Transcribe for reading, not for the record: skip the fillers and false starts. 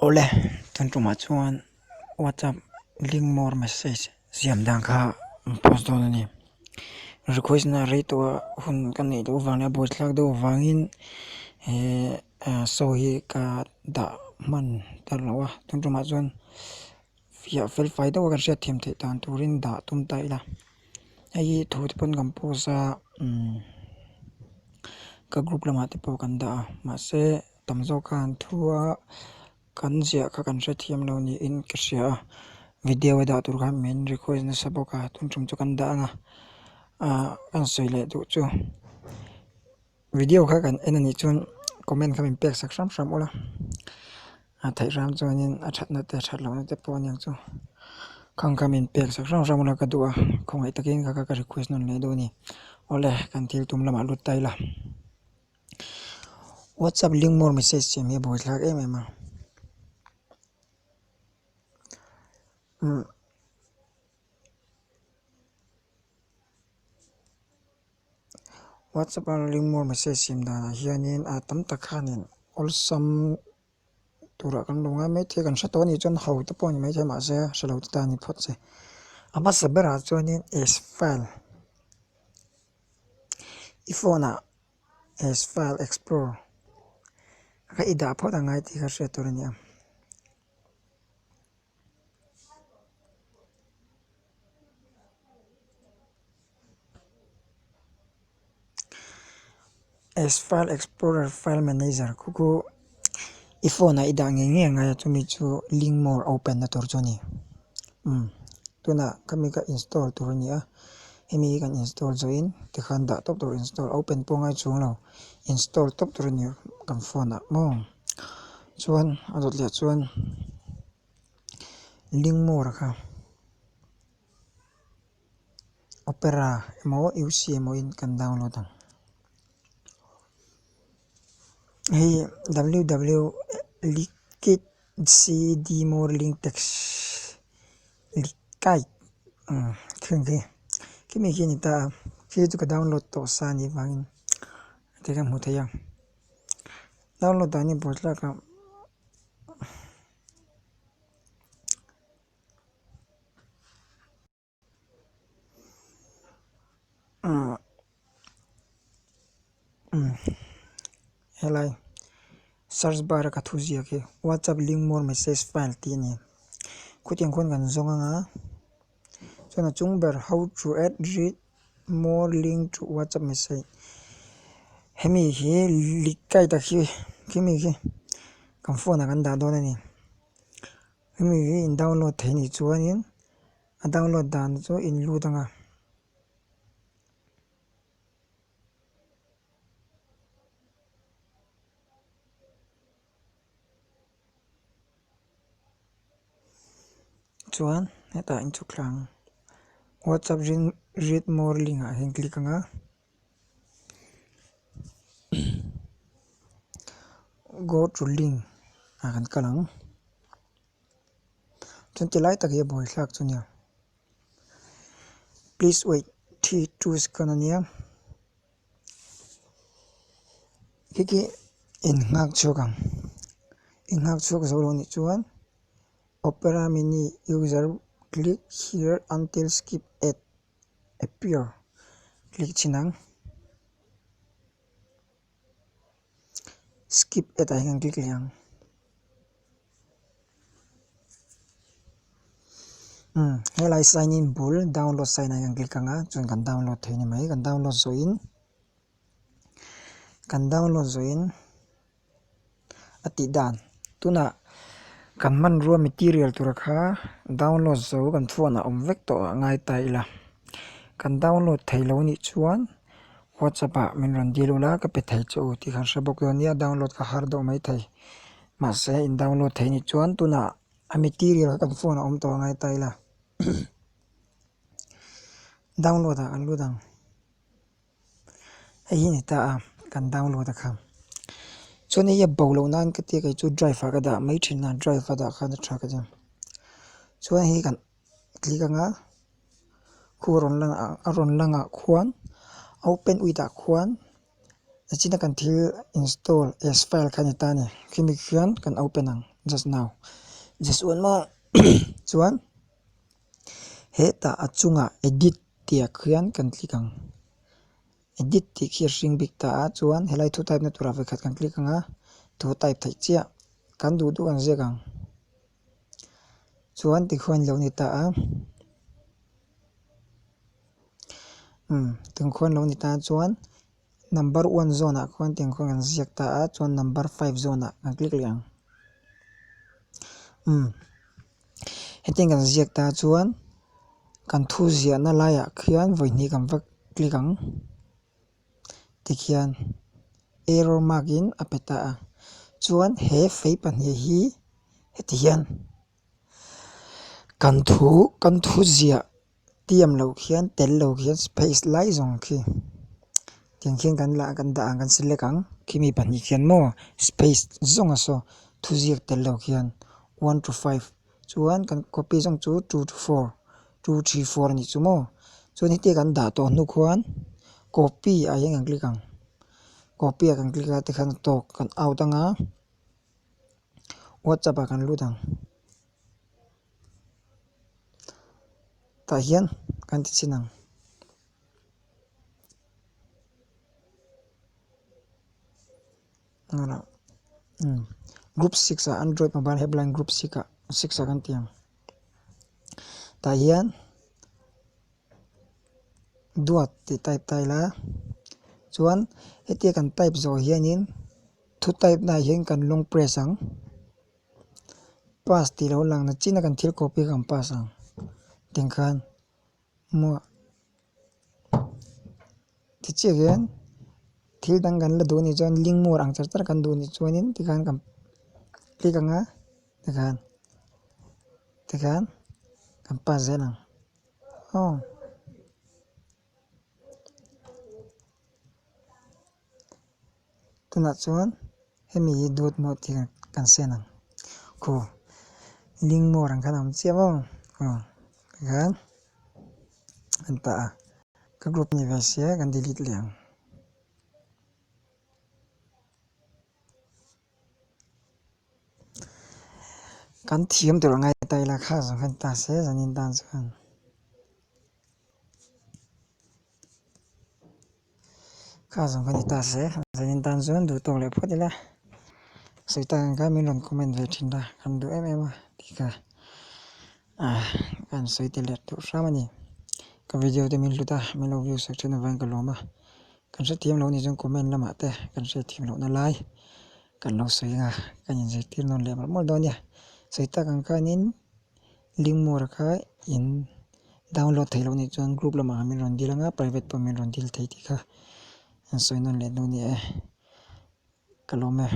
Awle, tun tumah chuan WhatsApp link more message siam dan kha an post dawn a ni. Request na rei tawh a hun ka neih loh avang leh a buaithlak deuh avangin he show hi ka dah hman ta lo a, tun tumah chuan fiah fel fai deuh a kan hriat thiam theih dan turin dah tum ta ila. Hei hi thu te pawn kan post a umm ka group lamah te pawh kan dah a mahse tam zawk khan thu a kan ziah kha kan hrethiam lo niin ka hria a video a dah tur khan min request nasa bawk a tun tum chu kan dah ang a ah kan sawi leh duh chu video kha kan en anih chuan comment kha min pek sak hram hram ula a theih hram chuanin a thatna te a that lohna te pawh aniang chu khang kha min pek sak hram hram ula ka duh a khawngaih takin kha kha ka request nawn leh duh a ni awle kan thil tum lamah lut ta ila. Whatsapp link more message siam hi a buaithlak em em a umm whatsapp a link more message siam danah hianin a tam tak khanin awlsam turah kan lo ngai maithei kan hre tawh anih chuan ho te pawh a ni maithei mahse hre lo te tan a ni phawt che a hmasa berah chuanin s file i phone ah s file explore kha i dah phawt angai tih kha hriat tur a ni a. S file explorer file manager khu khu i phone ah i dah ngei ngei angai a chumi chu link more open na tur chu a ni umm tunah khami kha install tur a ni a hemi hi kan install zawhin tikhan dah tawp tur install open pawh a ngai chuang lo install tawp tur a ni kan phone ah maw chuan a dawt leh chuan link more kha. Opera emaw UC emaw in kan download ang. Hei ww liquid cd more link text liquid kheng khi khimi khi a ni ta a khi chu ka download tawh sa a nih vangin heti ka hmu thei a download dan hi buaithlak a. Helai search bar a ka thu ziak hi whatsapp link more message file tih a ni khutiang khuan kan zawng ang a chuan a chung ber how to add read more link to whatsapp message hemi hi likaih tak hi khimi khi kan phone ah kan dah dawn a ni. Hemi hi in download theih anih chuanin a download dan chu in lut ang a. Chuan hetah in chhuk thla ang whatsapp read more link ah hian click ang a. Go to link ah kan kal ang chuan ti lai tak hi a buaithlak chu nia please wait 32 second ania khi khi in nghak chhuak ang in nghak chhuak zo lo anih chuan opera mini user click here until skip ad. Appear click chhin ang skip ad ah hian click leh ang umm helai sign in bul download sign ah hian click ang a chuan kan download thei a ni mai kan download zawh in kan download zawh in. A tih dan tunah kan hmanrua material tura kha download zo kan phone ah awm vek tawh a ngai ta ila kan download thei lo anih chuan whatsapp ah min rawn dil ula ka pe thei che u tih khan hre bawk dawn nia download kha har deuh maithei mahse in download thei anih chuan tunah a material kha kan phone ah awm tawh a ngai ta ila download ah kan lut ang. Hei hi a ni ta a kan download a kha chuan hei hi a bo loh nan ka tia kei chu drive ah ka dah mai thin a drive a dah khan a tha ka ti chuan hei kan click anga khu a rawn lang a rawn lang ah khuan open with ah khuan nichina kan thil install as file kha a ni ta a ni khimi khian kan open ang. Just now just one maw chuan hetah a chungah edit tih ah khian kan click ang edit tih khi a hring bik ta a chuan helai thu type na turah vawikhat kan click ang a thu type theih chiah kan duh duh kan ziak ang chuan tikhuan lo ni ta a umm tikhuan lo ni ta chuan. Number one zawn ah khuan tiang khuan kan ziak ta a chuan number five zawn ah kan click leh ang umm hetiang kan ziak ta chuan kan thu ziahna laiah khian vawi hnih kan va click ang tikhian arrow mark in a pe ta a chuan he fei pahnih hi heti hian kan thu kan thu ziah. Tiam loh khian tel lo khian space lai zawng khi tiang khian kan lah kan dah ang kan select ang khimi pahnih khian maw space zawng a saw thuziak tel lo khian one to five chuan kan copy zawng chu two to four two three four a nih chu maw chuan hetia kan dah tawh hnu khuan copy ah hian kan click ang copy ah kan click a tikhan a tawk kan out anga whatsapp ah kan lut ang. Tah hian kan ti chin ang. Group six ah android mobile helpline group six ah six ah kan ti ang. Tah hian duat tih type ta ila chuan hetia kan type zawh hianin thu type na ah hian kan lawng press ang. Pass tih lo lang na chin a kan thil copy kha kan pass ang tiang khan maw ti chiah hian thil dang kan la duh anih chuan link more ang char char kan duh anih chuanin tikhan kan click ang a tikhan tikhan kan pass zel ang aw. Tunah chuan hemi hi dawt maw tih kan sen ang khaw ling maw ang khan a awm chiah maw aw tikhan an tah a ka group ni ve sia kan delete leh ang. Kan thiam tur a ngai ta ila kha zawng khan ta se zanin tan chuan. Kha zawng kha ni ta se zanin tan chuan duh tawk leh phawt ila sawi tak ang khan min rawn comment ve thin a kan duh em em a tih kha ah kan sawi tel leh duh hram a ni ka video te min hlut a min lo view sak thin avangin ka lawm a kan hrethiam lo nih chuan comment lamah te kan hriatthiam lohna lai kan lo sawi ang a kan inzirtir nawn leh mawlh mawlh dawn nia sawi tak ang khanin. Lingmawra kha in download theih loh nih chuan group lamah min rawn dil anga private pawh min rawn dil thei tih kha an sawi nawn leh dawn a ni e ka lawm e.